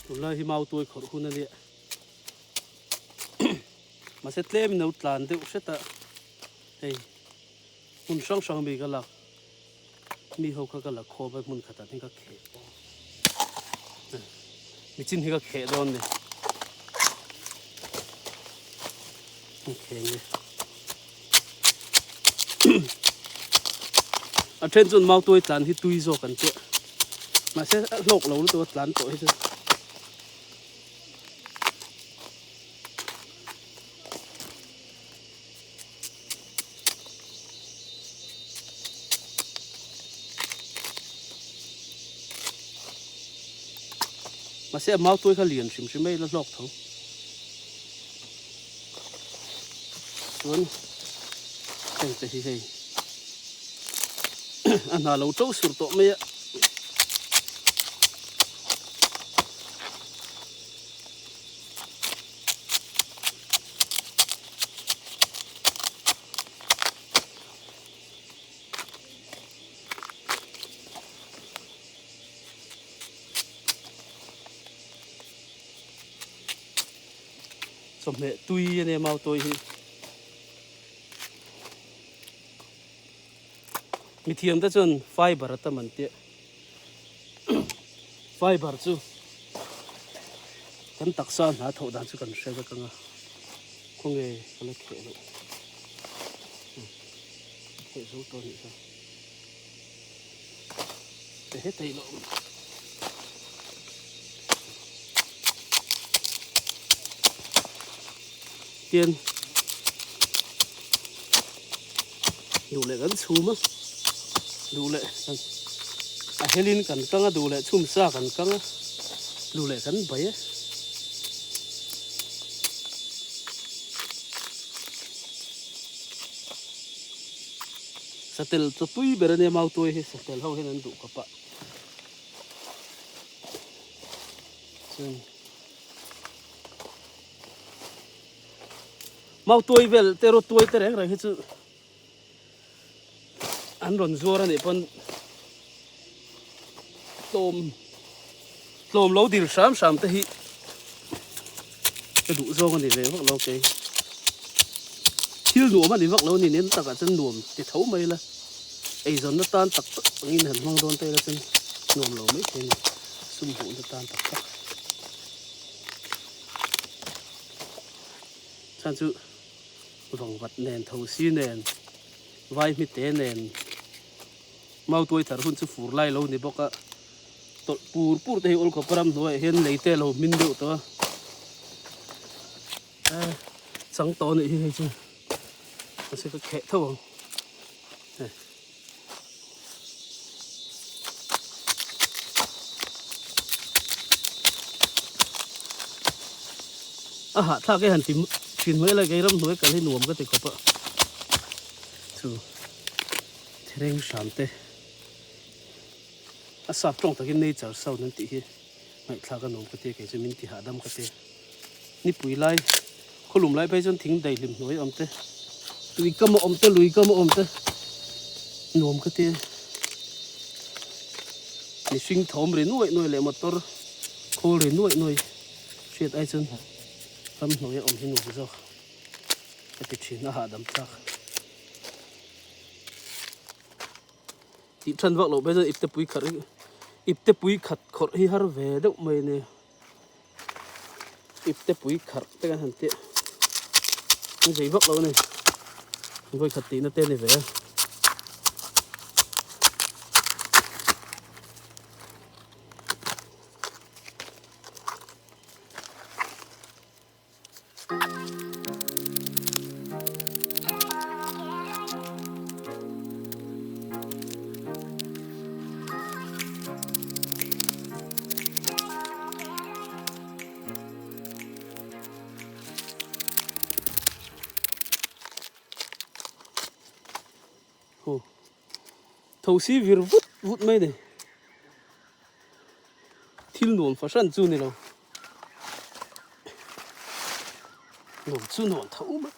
Tunlai hi mau tuai khawrh hun a nia. Mahse tlem in lo tlan deuh hret a, hei hmun hrang hrang mi ka lak mi ho kha ka la khawm a hmun khatah hian ka kheh michin hi ka kheh dawn ni kheh nge a then chuan mau tuai tlan hi tui zawk an tia mahse a hlawk lo lutuk a tlan tawh hi chu. Mahse a mau tuai kha lian hrim hrim mai la hlawk tho. Chuan heng te hi hei a hna lo to sur tawh mai a. Chawhmeh tui a nia mau tawi hi. Mithiam te chuan fiber a tam an tia. Fiber chu kan taksa hna thawh dan chu kan hre vek ang a, khawnge ka la kheh loh kheh zo tawh anih kha e hetei loh tian duh leh kan chhum a duh leh kan a helin kan kang a duh leh chhum sa kan kang a duh leh kan bai a. Satel chaw tui ber ania mautuai hi satel ho hian an duh khawp a chuan Mautuai vel te rawtuai te reng reng hi chu an rawn zuar a nih pawn tlawm tlawm lo dil hram hram te hi ka duh zawng a ni ve vak lo kei. Thil nuam a ni vak lo a ni nen takah chuan nuam ti tho mai ila eizawnna tan tak tak angin han hmang dawn ta ila chuan nuam lo mai thei a ni sum hmuhna tan tak tak. Chhan chu vangvat nen thosi nen vai hmite nen mautuai thar hun chu fur lai lo ni bawk a tawlh pur pur te hi awl khawp a ramhnuaiah hian lei te a lo hmin deuh tawh a chang tawh a nih hi hei chu mahse ka kheh tho ang. A hahthlak e han ti thin mai lai kei ramhnuai kal hi nuam ka ti khawp a chu thereng hram te a sap tawng takin nature sound an tih hi ngaihthlak a nuam ka ti a kei chu min ti hahdam ka ti nipui lai khawlum lai phei chuan thing daihlim hnuai awm te tui kam a awm te lui kam a awm te nuam ka ti a mihring thawm ri nuaih nuaih leh motor khawl ri nuaih nuaih hriat ai chuan ram hnuai a awm hi nuam zawk ka ti thin a hahdam thlak tih than vak loh phei chuan ipte pui khat ipte pui khat khawrh hi har ve deuh mai a nia. Ipte pui kharh te kan han tih a zei vak lo a ni vawi khat tihna te a ni ve a. Hu. Tho si vir vut vut mai ni. Thil nuam fahran chu ni lo. Nuam chu nuam tho mai.